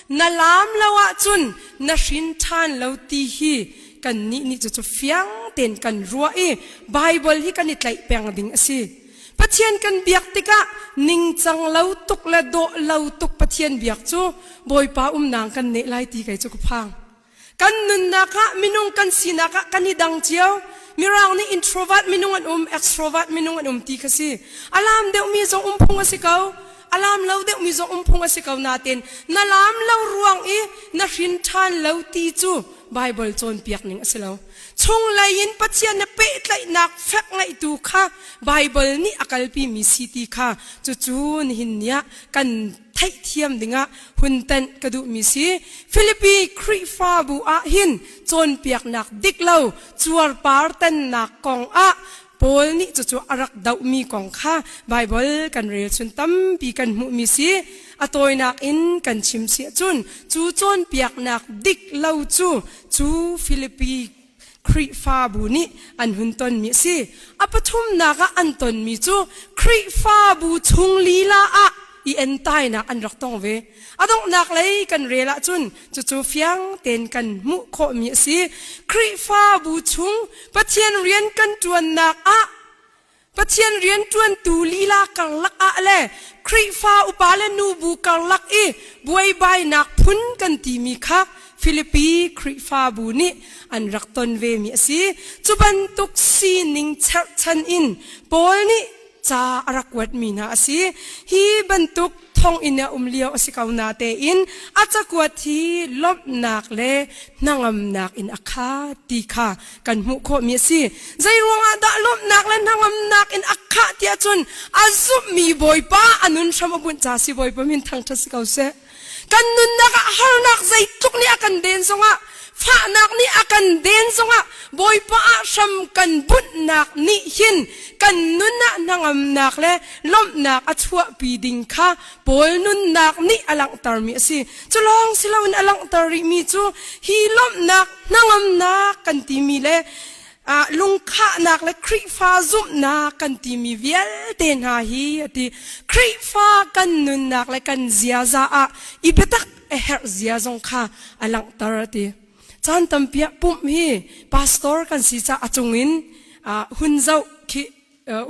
Na laam lo ahcun na hrin ṭhan lo ti hi kannih nih cucu fiang tein kan ruah i Baibal hi kan i tlaih peng ding a si. Pathian kan biak tikah ningcang lo tuk le dawh lo tuk Pathian biak cu Bawipa umnak kan neh lai ti kei cu ka phang. Kan nunnak ah minung kan sinak ah kan i dang cio. Mirang nih introvert minung an um, extrovert minung an um ti kha si. A laam deuhmi zong um phung a si ko. A laam lo deuhmi zong um phung a si ko nain na laam lo ruang i na hrin ṭhan lo ti cu Baibal cawnpiak ning a si lo. Chunglei in Pathian na pehtlaihnak fek ngaihtu kha Baibal nih a kalpimi si ti kha cucu nihin ni ah kan theihthiam dingah hun tenh ka duhmi si. Filipi Khrihfabu ah hin cawnpiaknak dik lo cuarpar tannak kong ah Paul nih cucu a rak dohmi kong kha Baibal kan rel chun tampi kan hmuhmi si. A tawinak in kan chim si ahcun cu cawnpiaknak dik lo cu cu Filipi Khrihfabu nih an hun tonmi a si. A pathumnak ah an tonmi cu Khrihfabu chung lila ah i entainak an rak tong ve. A donghnak lei kan rel ahcun cucu fiang tein kan hmuh khawhmi a si. Khrihfabu chung Pathian rian kan ṭuannak ah Pathian rianṭuantu lila karlak ah le Khrihfa upa le nubu karlak i buaibainak phun kan timi kha Filipi Khrihfabu nih an rak ton vemi a si. Cu bantuk sining cherhchan in Paul nih ca a rak kuatmi hna a si. Hi bantuk thonginn a um lio a si ko natein a cakuat hi lawmhnak le hnangamnak in a khat ti kha kan hmuh khawhmi a si. Zei ruangah dah lawmhnak le hnangamnak in a khah tiah cun a zumhmi Bawipa a nun hram a bunh ca si Bawipa min thangṭhat si ko seh. Kan nunnak ah harnak zeitluk nih a kan den zongah fahnak nih a kan den zongah Bawipa ah hram kan bunhnak nih hin kan nun ah hnangamnak le lawmhnak a chuahpi ding kha Paul nunnak nih a langhtermi a si. Cu lawng si loin a langhter rihmi cu hi lawmhnak hnangamnak kan timi le lungkhahnak le Khrihfa zumhnak kan timi vialte hna hi a ti. Khrihfa kan nunnak le kan ziaza ah i biatak a herh zia zong kha a langhter a ti. Caan tampi ah pumh hi pastor kan si caah a cungin hun zoh khi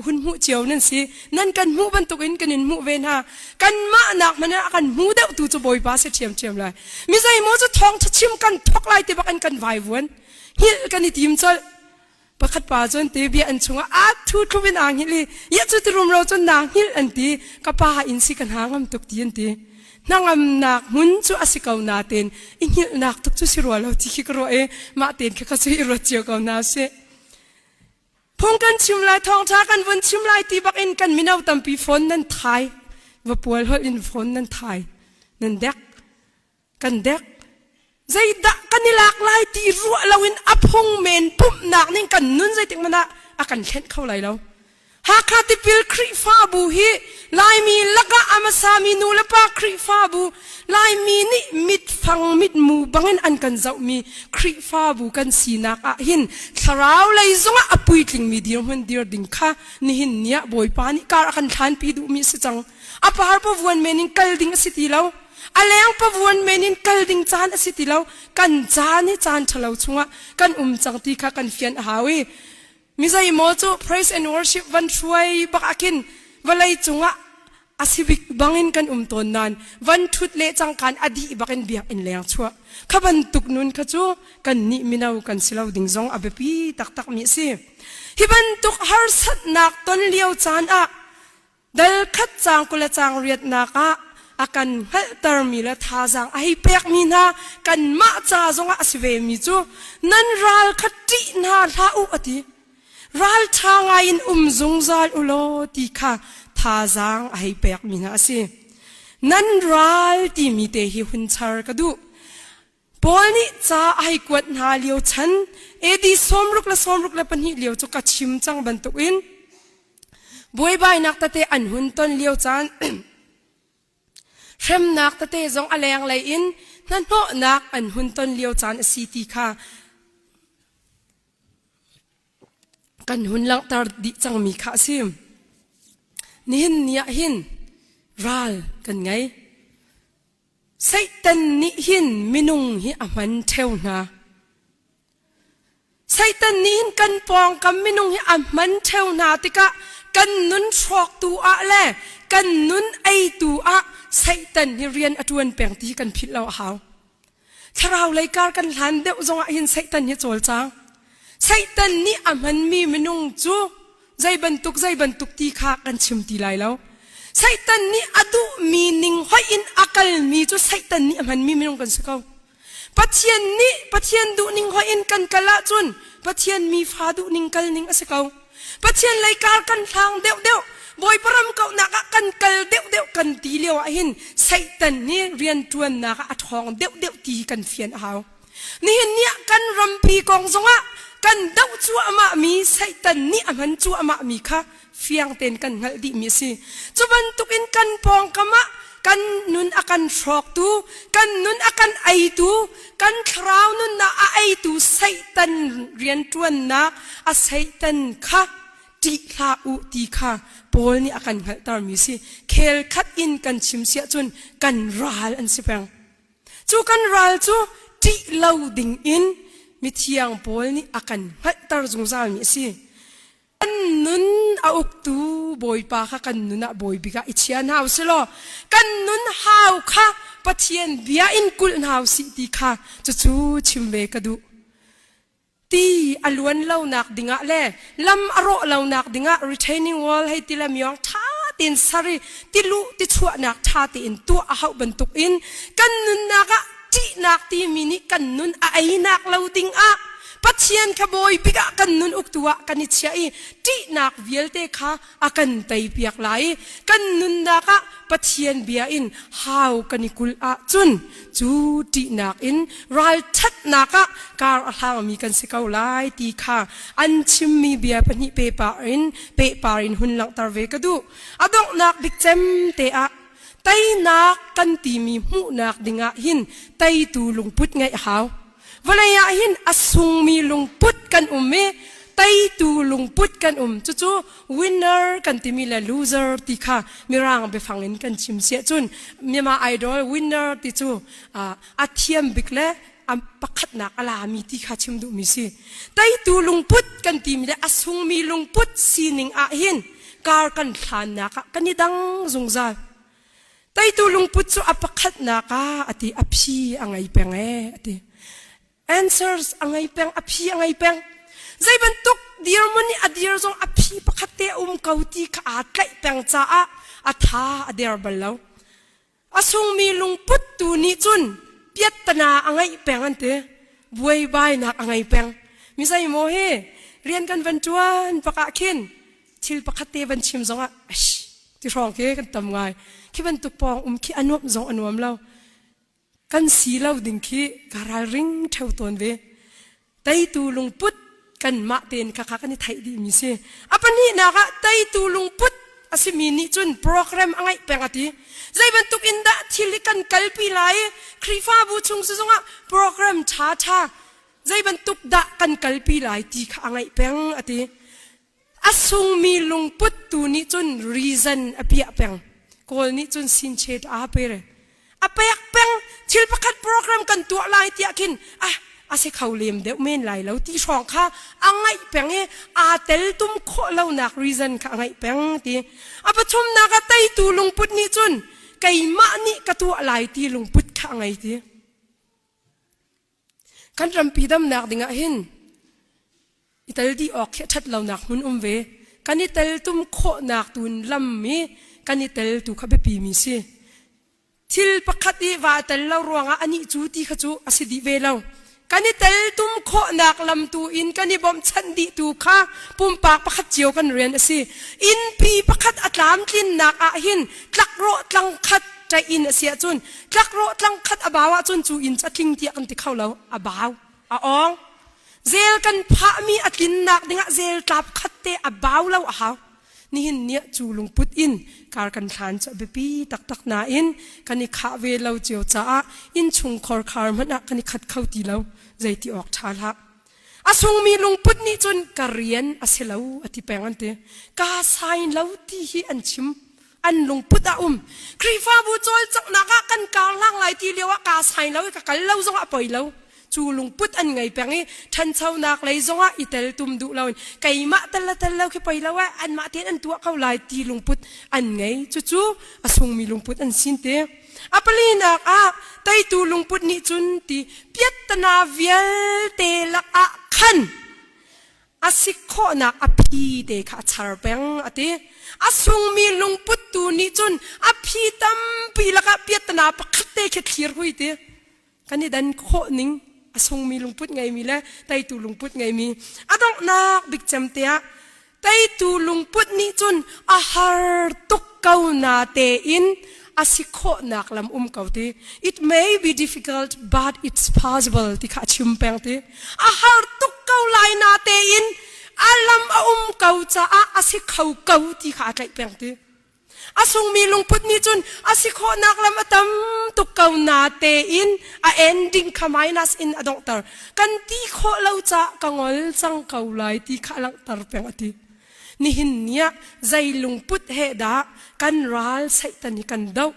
hun hmuh cio nan si. Nan kan hmuh bantukin kan in hmuh ve hna. Kanmah nak hmanh ah a kan hmu deuh tu cu Bawipa si ṭhiamṭhiam lai. Mi zeimaw cu thawngṭha chim kan thawk lai ti bak in kan vaivuan. Hngilh kan i tim colh. Pakhat pa cun ti bia an chungah a thu thlup in aa hngilh i ya cu ti rumro cun naa hngilh an ti. Ka pa inn si ka hna ngam tuk ti an ti. Hnangamnak hmun cu a si ko nain i hngilhnak tuk cu si rua lo ti khi ka ruah i mah tein kha ka cu i ruat cio ko hna sih. Phung kan chim lai, thawngṭha kan vun chim lai ti bak in kan mino tampi phone nan thai. Vapual holh in phone nan thai. Nan dek. Kan dek. Zeidah kan i lak lai ti ruah loin a phung men pumhnak ning kan nun zeitik hmanh ah a kan hlenh kho lai lo. Hakha tipil Khrihfabu hi Laimi lakah a hmasami nu le pa Khrihfabu Laimi nih mitfang mitmu bangin an kan zohmi Khrihfabu kan sinak ah hin thlarau lei zongah a puitlingmi dirhmun dir ding kha nihin ni ah Bawipa nih kar a kan hlanpi duhmi a si cang. A par pavuan men in kal ding a si ti lo. A leng pavuan men in kal ding caan a si ti lo. Kan caan hi caan ṭhalo chungah kan um cang ti kha kan fian a hau i Mi zeimaw cu praise and worship van hruai bak ah khin vawlei cungah a si bik bangin kan um tawn nain van ṭhut le cangkaan a dih bakin biakinn leng chuah kha bantuk nun kha cu kannih mino kan si lo ding zong a biapi taktakmi a si. Hi bantuk harsatnak ton lio caan ah Dal khat caang 20 le caang riatnak ah a kan hngalhtermi le thazaang a hei pekmi hna kanmah ca zongah a si vemi cu nan ral kha ṭih hna hlah u a ti. Ral ṭha ngaiin um zungzal u law ti kha thazaang a hei pekmi hna a si. Nan ral timi te hi hun char ka duh. Paul nih ca a hei kuat hna lio chan AD 62 lio cu ka chim cang bantukin buaibainak tete an hun ton lio caan hremnak tete zong a lenglei in hnahnawhnak an hun ton lio caan a si ti kha kan hun langhter dih cangmi kha a si. Nihin ni ah hin ral kan ngei. Satan nih hin minung hi a hman ṭheo hna. Satan nih hin kan pawngkam minung hi a hman ṭheo hna tikah kan nun hrawktu ah le kan nun eitu ah Satan hi rian a ṭuan peng ti hi kan philh lo a hau. Thlarau lei kar kan hlan deuh zongah hin Satan hi cawlcang. Satan nih a hmanmi minung cu zei bantuk zei bantuk ti kha kan chim ti lai lo. Satan nih a duhmi ning hoih in a kalmi cu Satan nih a hmanmi minung kan si ko. Pathian nih Pathian duhning hoih in kan kal ahcun Pathian mi fa duhning kal ning a si ko. Pathian lei kar kan hlang deuhdeuh Bawipa ram kauhnak ah kan kal deuhdeuh kan ti lio ah hin Satan hi rianṭuannak ah a ṭhawng deuhdeuh ti kan fian a hau. Nihin ni ah kan rampi kong zongah kan doh cuahmah mi Satan nih a hman cuahmah mi kha fiang tein kan hngalh dihmi a si. Cu bantukin kan pawngkam ah kan nun a kan hrawktu, kan nun a kan eitu, kan thlarau nunnak a eitu Satan rianṭuannak a Satan kha ṭih hlah u ti kha Paul nih a kan hngalhtermi a si. Khel khat in kan chim siah cun kan ral an si peng. Cu kan ral cu ṭih lo ding in mithiang Paul nih a kan hngalhter zungzalmi a si. Kan nun a uktu Bawipa kha kan nun ah bawi bik ah i chia hna u sih law kan nun hau kha Pathian bia in kulh hna u sih ti kha cucu chim ve ka duh. Ti a luan lonak dingah le lam a rawh lonak dingah retaining wall hei ti le miong ṭha tein ser i tiluh tichuahnak ṭha tein tuah a hauh bantuk in kan nunnak ah ṭihnak timi nih kan nun a einak lo dingah Pathian kha bawi bik ah kan nun uktu ah kan i chiah i ṭihnak vialte kha a kan teipiak lai i kan nunnak ah Pathian bia in hau kan i kulh ahcun cu ṭihnak in ralṭhatnak ah kar a hlangmi kan si ko lai ti kha an chimmi bia pahnih pehpar in pehpar in hun langhter ve ka duh. A donghnak bik cem te ah teinak kan timi hmuhnak dingah hin teitu lungput ngeih a hau. Vawlei ah hin a sungmi lungput kan um i teitu lungput kan um. Cucu winner kan timi le loser ti kha mirang biafang in kan chim siah cun Myanmar Idol winner ti cu a thiam bik le a pakhatnak a lami ti kha chim duhmi si. Teitu lungput kan timi le a sungmi lungput sining ah hin kar kan hlannak ah kan i dang zungzal. Teitu lungput cu a pakhatnak ah a ti a phi a ngei peng ee a ti. Answers a ngei peng, a phi a ngei peng. Zei bantuk dirhmun i a dir zong a phi pakhat te a um ko ti kha aa tlaih peng caah a tha a der bal lo. A sungmi lungput tu nih cun piattana a ngeih peng an ti. Buaibainak a ngei peng. Mi zeimaw hi rian kan van ṭuan bak ah khin thil pakhat te van chim zongah ash ti hrawng khi kan tam ngai. Khi bantuk pawng um khi a nuamh zong a nuam lo. Kan si lo ding khi ka ralring ṭheo tawn ve. Teitu lungput kanmah tein khakha kan i theih dihmi si. A pahnihnak ah teitu lungput a simi nih cun program a ngeih peng a ti. Zei bantuk in dah thil hi kan kalpi lai i Khrihfabu chung si zongah program ṭhaṭha zei bantuk dah kan kalpi lai ti kha a ngeih peng a ti. A sungmi lungput tu nih cun reason a piah peng. Kawl nih cun sinchet aa pe re. A pek peng thil pakhat program kan tuah lai tiah khin ah a si kho lem deuh men lai lo ti hrawng kha a ngaih peng i aa tel tum khawh lonak reason kha a ngaih peng ti. A pathumnak ah teitu lungput nih cun keimah nih ka tuah lai ti lungput kha a ngei ti. Kan rampi damnak dingah hin i tel dih awk khi a ṭhat lonak hmun um ve. Kan i teltum khawhnak tu in lam i kan i tel tu kha biapi mi si. Thil pakhat i va tel lo ruangah anih cu ti kha cu a si dih ve lo. Kan i teltum khawhnak lam tu in kan i bawmhchanh dih tu kha pumpak pakhat cio kan rian a si. Innpi pakhat a tlamtlinnak ah hin tlakrawh tlang khat ṭaih inn a si ahcun tlakrawh tlang khat a bau ahcun cu inn cu a tling tiah kan ti kho lo. A bau. A awng. Zel kan phahmi a tlinnak dingah zel tlap khat te a bau lo a hau. Nihin ni ah cu lungput in kar kan hlan cu a biapi taktak nain kan i khah ve lo cio caah innchung khorkhar hmanh ah kan i khat kho ti lo. Zeiti awk ṭha hlah. A sungmi lungput nih cun ka rian a si lo a ti peng an ti. Kaa sain lo ti hi an chim. An lungput ah um. Khrihfabu cawlcanghnak ah kan kar hlang lai ti lio ah kaa sai lo i ka kal lo zong ah poi lo. Cu lungput an ngei peng i ṭhanchonak lei zong ah i tel tum duh loin keimah tel le tel lo khi poi lo eh anmah tein an tuah ko lai ti lungput an ngei. Cucu a sungmi lungput an sin te. A palinak ah teitu lungput nih cun ti piattana vialte lakah khan a si khawhnak a phi te kha a char peng a ti. A sungmi lungput tu nih cun a phi tampi lakah piattana pakhat te khi thlir hui ti. Kan i dan khawh ning a sungmi lungput ngeimi le teitu lungput ngeimi a donghnak bik cem te ah teitu lungput nih cun a har tuk ko na tein a si khawhnak lam um ko ti. It may be difficult but it's possible ti kha a chim peng ti. A har tuk ko lai na tein a lam a um ko caah a si kho ko ti kha a tlaih peng ti. A sungmi lungput nih cun a si khawhnak lam a tam tuk ko na tein a ending kha minus in a donghter. Kan ti khawh lo caah ka ngol cang ko lai ti kha a langhter peng a ti. Nihin ni ah zei lungput he dah kan ral Satan hi kan doh?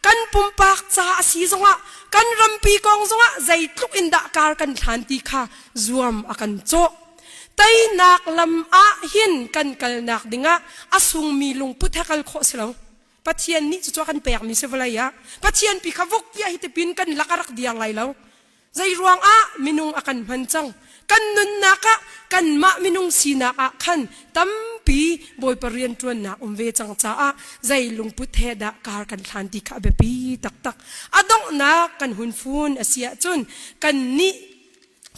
Kan pumpak ca a si zongah kan rampi kong zongah zeitluk in dah kar kan hlan ti kha zuam a kan cawh. Teinak lam ah hin kan kalnak dingah a sungmi lungput he kal khawh si lo. Pathian nih cucu a kan pekmi si vawlei ah. Pathian pi kha vuk tiah hi tipin kan lak a rak diar lai lo. Zei ruangah minung a kan hman cang. Kan nunnak ah kanmah minung sinak ah khan tampi Bawipa rianṭuannak um ve cang caah zei lungput he dah kar kan hlan ti kha a biapi taktak. A donghnak kan hun fun a si ahcun kannih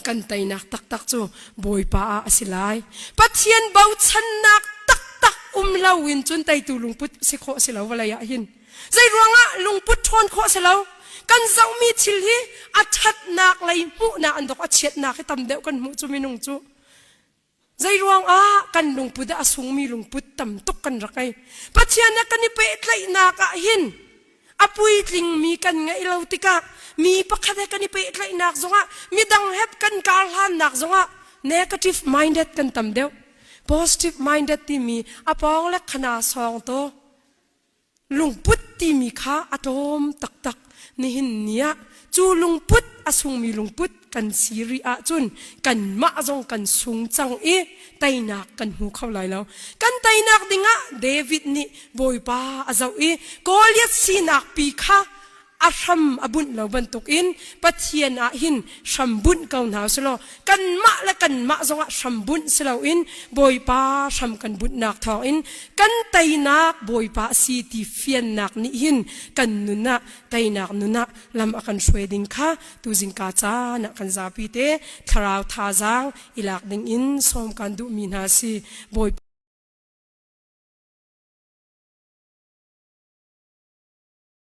kan teinak taktak cu Bawipa ah a si lai. Pathian bochannak taktak um loin cun teitu lungput si khawh si lo vawlei ah hin. Zei ruangah lungput ṭhawn khawh si lo? Kan zohmi thil hi a ṭhatnak lei hmuhnak an dok a chiatnak hi tam deuh kan hmuh cu minung cu. Zei ruangah kan lungput ah a sungmi lungput tam tuk kan rak ngei. Pathian he kan i pehtlaihnak ah hin a puitlingmi kan ngeih lo tikah mi pakhat he kan i pehtlaihnak zongah midang he kan karhlannak zongah negative minded kan tam deuh. Positive minded timi a pawng le khana sawng to Lungput timi kha a tlawm taktak. Nihin ni ah cu lungput a sungmi lungput kan si rih ahcun kanmah zong kan sung cang i teinak kan hmu kho lai lo. Kan teinak dingah David nih Bawipa a zoh i Goliath sinak pi kha a hram a bunh lo bantukin Pathian ah hin hram bunh ko hna usulaw kanmah le kanmah zongah hram bunh si loin Bawipa hram kan bunhnak thawngin kan teinak Bawipa a si ti fiannak nih hin kan nun ah teinak nun ah lam a kan hruai ding kha tuzingka caan ah kan zapi te thlarau thazaang i lak ding in sawm kan duhmi hna si Bawipa.